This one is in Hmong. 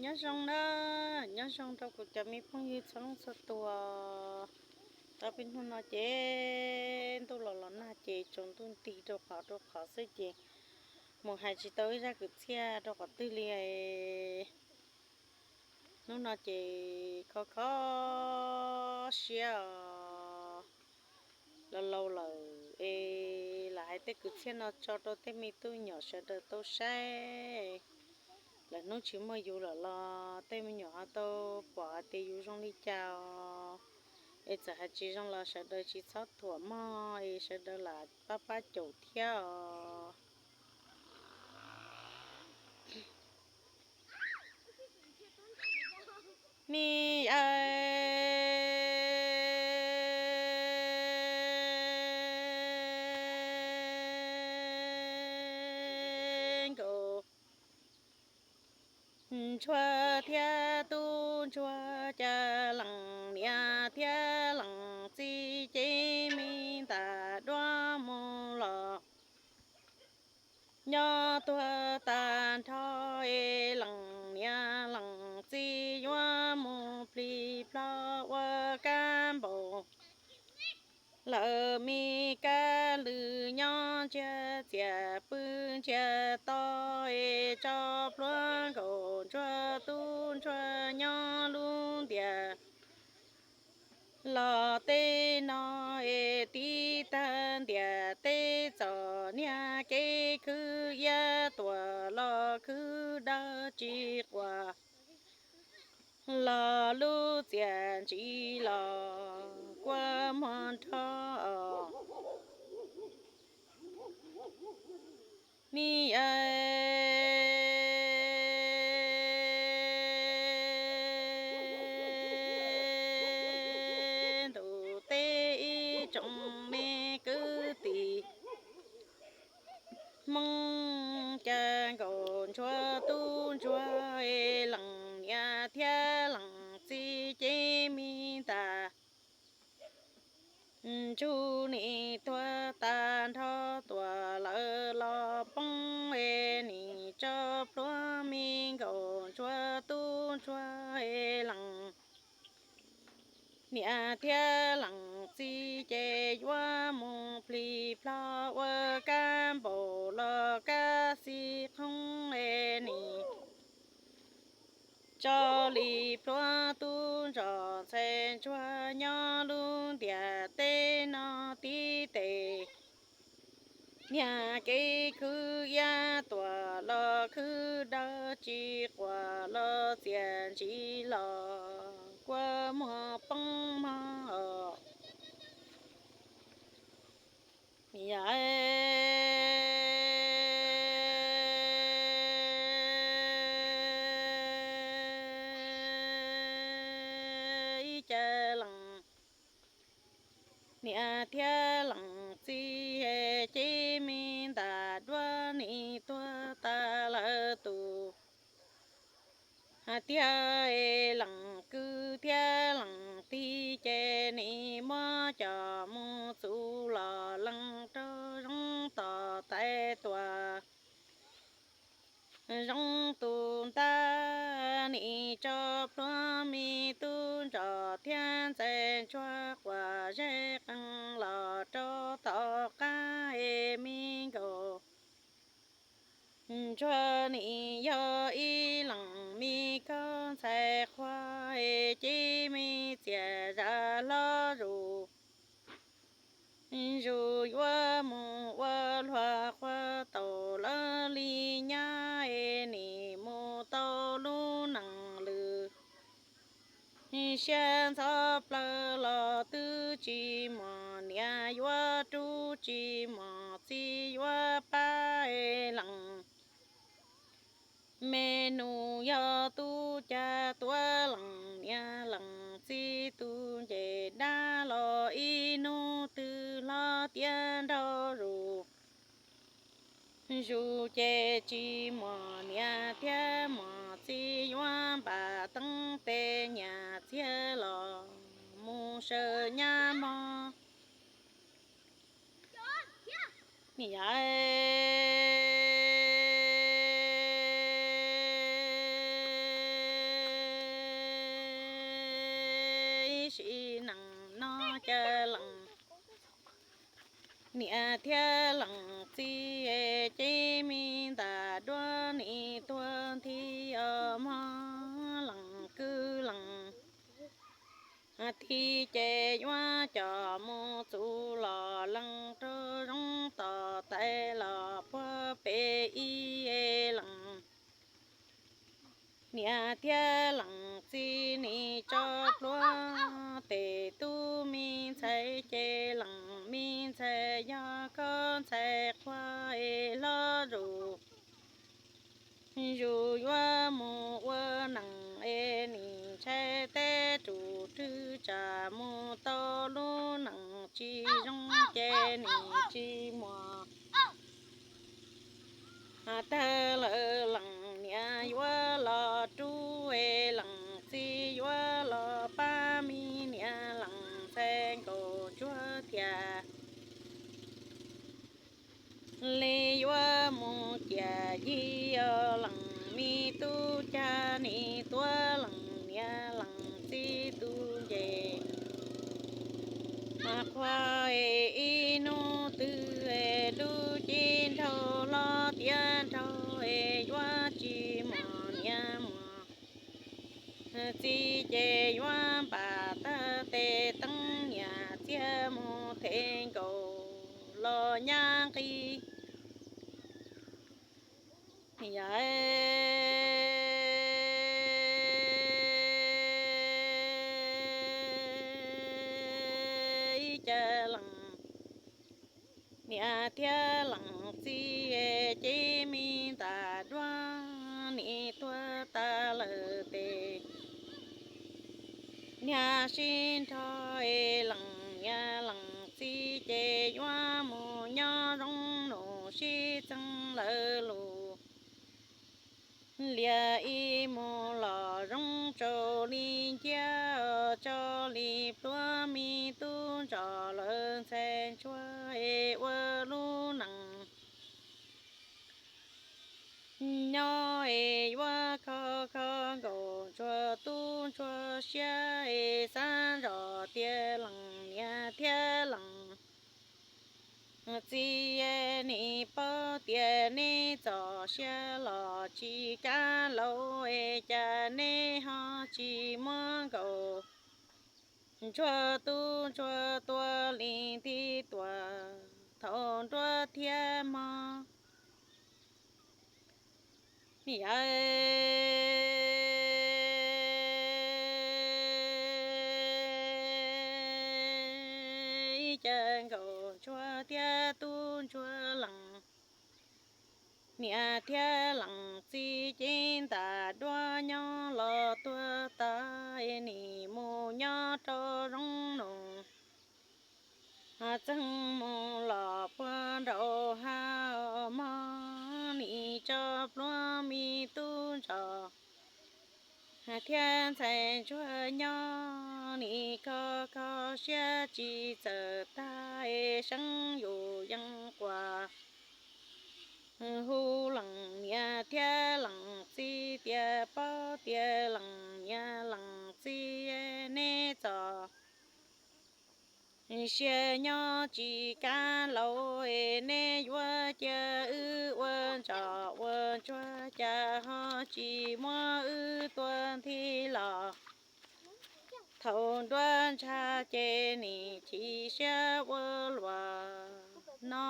Nyob zoo na, nyob zoo rau kuv cov me phooj ywg txhua leej txhua tus. Tau pib hnub no ces ntuj los los nag ces tsaus ntuj nti rau qhov rau qhov xwb ces mus hais tsis tau ib zaj kwv txhiaj rau qhov twg li. Hnub no ces kho kho siab os, laus laus lawm es lam hais tej kwv txhiaj no tso rau tej me tub nyuam sawv daws tau saib. Lawm hnub tsis muaj yus lawm los tej me nyuam ho tau pom hais tias yus zoo li cas os. Es txawm hais tsis zoo los sawv daws tsis txhob thuam mog es sawv daws lam pab pab caum thiab os. Ni yawg Nkauj Ntsuag thiab tub ntsuag, cas lees niam thiab lees txiv ces me ntas duab mus los nyob tuag tag nrho. Es lees niam lees txiv yuav mus plig plog ua kab npaum lawm, me kab lwj nyob ntsiag txias pw ntsiag to. Es tso plhuav Nkauj Ntsuag tub ntsuag nyob lub ntiaj los tej no. Es tib tag ntiaj teb txom nyab, kev khwv iab tuam los khwv dawb tsis quas, los lub txiaj ntsim los kua muag nrho. Ni yawg ntuj teb ib tsoom me kwv tij Hmoob, cas Nkauj Ntsuag tub ntsuag, es lees niam thiab lees txiv ces me ntas ntsuag nim tuag tag nrho, tuam lawv los poob. Es nim tso plhuav me Nkauj Ntsuag tub ntsuag, es lees niam thiab lees txiv ces yuav mus plig plog ua kab npaum los kab xib qhoob. Es nim tso li plhuav tub ntsuag ntxhais ntsuag nyob lub ntiaj teb no tib teg. Niag kev khwv iab tuam los khwv dawb tsis quas los txiaj ntsim los kua muag poob mog. Yawg ib cas lees niam thiab lees txiv ces me ntas duab nim tuag tas lawv tus. Hais tias lees kwv thiab lees tij ces nim muab coj mus txuv los lees rau zoo tom tais tuam. Zoo tus ntag nim tso plhuav me tub ntsuag thiab ntxhais ntsuag quas zeb qees los rau tom qab. Es me Nkauj Ntsuag nim yog ib leeg me khaub ntxhais qhua, es ces me txiaj zam hlo zus, zus yuav mus ua luag qhua tau lawv li nyab. Es nim mus tau lub neej lwm siab ntxhov plaws los twb tsis muaj niam yuav rub, tsis muaj txiv yuav pab. Es lees me nus yog tub, cas tuav lees niam lees txiv tus ncej dab los ib hnub twg hlob tiav nraug zus. Zus ces tsis muaj niam thiab muaj txiv yuav npaj teeb tes, nyiaj txiag los mus sawv nyab mog. Ni yawg cas lees niam thiab lees txiv, ces me ntas duab nim tuag nthi os mog. Lees kwv lees tij ces yuav coj mus txuv los lees rau zoo tos tais los puag pem ib lees niam thiab lees txiv nim tso plhuav tes tub me ntxhais ces lees me ntxhais yog koj ntxhais qhua es hlob zus zus yuav mus ua neej es nim ntshai teb tus rwg tsam mus tau lub neej tsis zoo ces nim tsis muaj tawg lawm. Lees niam yuav los rub es lees txiv yuav los pab me niam lees ntxhais nkaus ntsuag thiaj li yuav mus ciam yig os. Lees me tub cas nim tuav lees niam lees txiv tus nce qhua es ib hnub twg es lub cev nraug hlob tiav nraug es yuav tsis muaj niam muaj txiv ces yuav npam tag tes teeb nyiam txiag mus them nkaus los nyab nqi. Yog ib cas lees niam thiab lees txiv ces me ntas duab nim tuag tas lawm tes niag sib nrog es lees niam lees txiv ces yuav mus nyob zoo nus sib txeeb lawv lus lias ib mus los zoo tsaus li nciab tsaus li pluav me tub ntsos lawv ntxhais ntsuag es ua lub neej nyob es yuav kho kho nkaus ntsuag tub ntsuag siab es xav zoj tias lees niam thiab lees txiv nim paub tias neb txoj sia los tsis kam laus es cas neb ho tsis muab nkaus ntsuag tub ntsuag tua li nti tuaj thaum nruab thiab mog. Yog ib cas nkaus ntsuag thiab tub ntsuag lees niam thiab lees txiv ces ntas duab nyob los tuag tas es nim mus nyob rau zoo nus txeeg mus los puag nraum hav mog. Nim tso pluav me tub ntsos thiab ntxhais ntsuag nyob nim kho kho siab tsis txawm tag es seeb yus yeej quas hu lees niam thiab lees txiv tias paub tias lees niam lees txiv neb txoj sia nyob tsis kam laus es neb yuav cia wb ua ntsos ua ntsuag cas ho tsis muab wb tua nthi los thaum nruab ntsha ces nim chim siab ua luaj no.